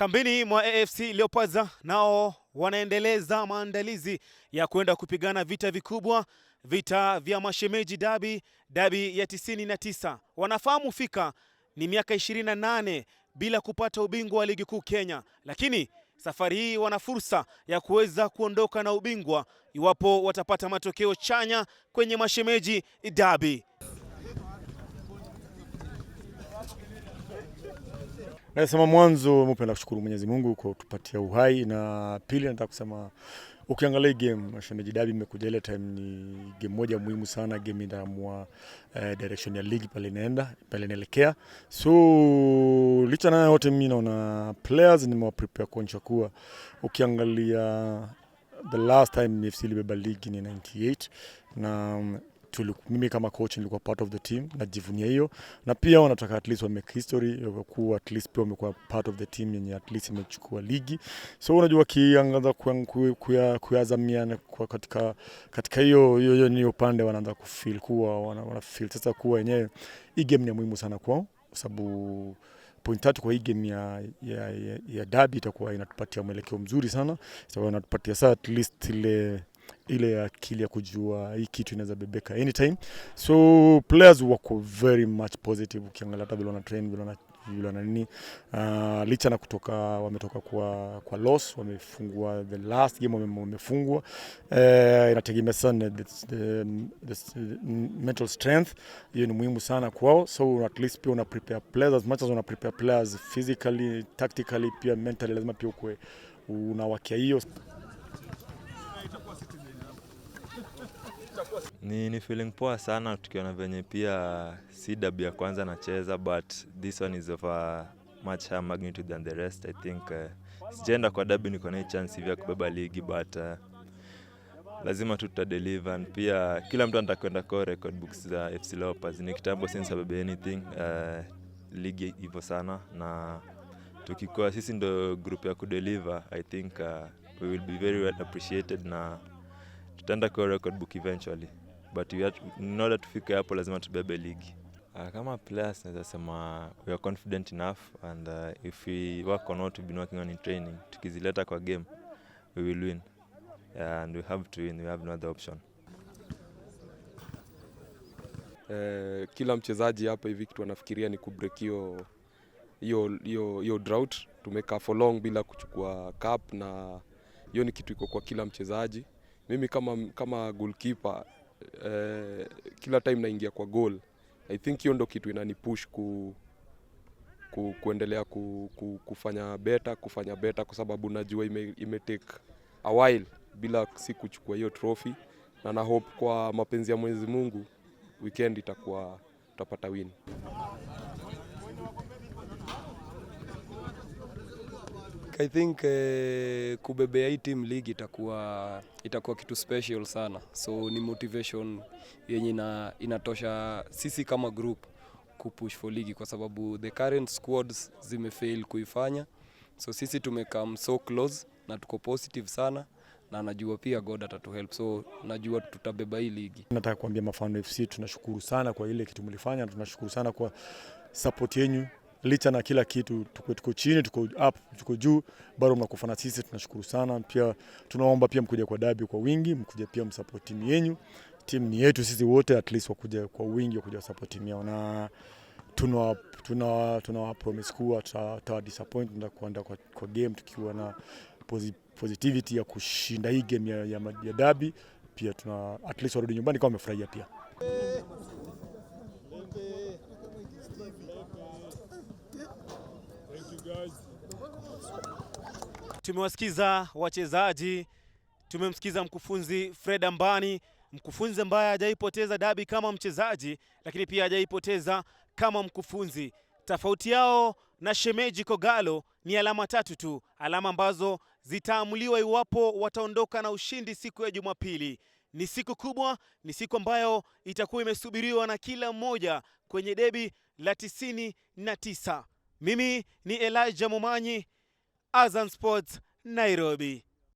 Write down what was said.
Kambini mwa AFC Leopards nao wanaendeleza maandalizi ya kwenda kupigana vita vikubwa, vita vya mashemeji dabi, dabi ya 99. Wanafahamu fika ni miaka 28 bila kupata ubingwa wa Ligi Kuu Kenya, lakini safari hii wana fursa ya kuweza kuondoka na ubingwa iwapo watapata matokeo chanya kwenye mashemeji dabi. Nasema mwanzo mpenda kushukuru Mwenyezi Mungu kwa kutupatia uhai, na pili nataka kusema ukiangalia hii game Mashemeji Derby imekuja ile time, ni game moja muhimu sana, game inaamua direction ya ligi pale inaenda, pale inaelekea. So licha na yote, mimi naona players nimewa prepare kuonyesha kuwa ukiangalia the last time FC ilibeba ligi ni 98 na mimi kama coach nilikuwa part of the team, najivunia hiyo, na pia wanataka at least wa make history kuwa at least pia wamekuwa part of the team yenye at least imechukua ligi. So unajua kiangaza kuyazamia kwa katika hiyo hiyo ni upande wanaanza kufeel kuwa wana feel sasa kuwa wenyewe hii game ni muhimu sana kwao, kwa sababu point 3 kwa hii game ya derby itakuwa inatupatia mwelekeo mzuri sana, itakuwa inatupatia saa at least ile akili ya kujua hii kitu inaweza bebeka anytime. So players wako very much positive, ukiangalia hata vile wana train, vile wana nini, licha na kutoka wametoka kwa loss, wamefungwa the last game wamefungwa. Inategemea sana the mental strength, hiyo ni muhimu sana kwao. So at least pia una prepare players, as much as una prepare players physically, tactically, pia mentally lazima pia ukue unawakia hiyo. Ni feeling poa sana tukiona venye pia si derby ya kwanza nacheza, but this one is of a much higher magnitude than the rest. I think sijaenda kwa derby niko na chance hivi ya kubeba ligi, but lazima tu tutadeliver, and pia kila mtu anataka kwenda kwa record books za FC Leopards. Ni kitambo since abebe anything ligi hivyo sana, na tukikuwa sisi ndo group ya kudeliver, I think we will be very well appreciated na tutaenda kwa record book eventually, but in order tufike hapo lazima tubebe ligi. Kama players naweza sema we are confident enough, and if we work on what we've been working on in training, tukizileta kwa game we will win. Yeah, and we have to win, we have no other option. Kila mchezaji hapa hivi kitu anafikiria ni kubreak hiyo drought. Tumekaa for long bila kuchukua cup, na hiyo ni kitu iko kwa kila mchezaji. Mimi kama goalkeeper, kila time naingia kwa goal, I think hiyo ndo kitu inanipush kuendelea kufanya better kwa sababu najua ime take a while bila si kuchukua hiyo trophy, na hope kwa mapenzi ya Mwenyezi Mungu weekend itakuwa tutapata win. I think kubebea hii team league itakuwa kitu special sana, so ni motivation yenye inatosha sisi kama group kupush for ligi, kwa sababu the current squads zimefail kuifanya. So sisi tumecome so close na tuko positive sana, na najua pia God atatuhelp, so najua tutabeba hii ligi. Nataka kuambia Mafano FC tunashukuru sana kwa ile kitu mlifanya, tunashukuru sana kwa support yenu licha na kila kitu, tuko chini, tuko up, tuko juu, bado mnakufa na sisi, tunashukuru sana. Pia tunaomba pia mkuja kwa dabi kwa wingi, mkuja pia msupport timu yenu. Timu ni yetu sisi wote, at least wakuja kwa wingi, wakuja support timu yao, na tuna promise kuwa tuta disappoint na kuenda kwa game tukiwa na positivity ya kushinda hii game ya dabi. Pia tuna at least warudi nyumbani kama wamefurahia pia. Tumewasikiza wachezaji, tumemsikiza mkufunzi Fred Ambani, mkufunzi ambaye hajaipoteza dabi kama mchezaji, lakini pia hajaipoteza kama mkufunzi. Tofauti yao na shemeji Kogalo ni alama 3 tu, alama ambazo zitaamuliwa iwapo wataondoka na ushindi siku ya Jumapili. Ni siku kubwa, ni siku ambayo itakuwa imesubiriwa na kila mmoja kwenye debi la 99. Mimi ni Elijah Mumanyi, Azam Sports, Nairobi.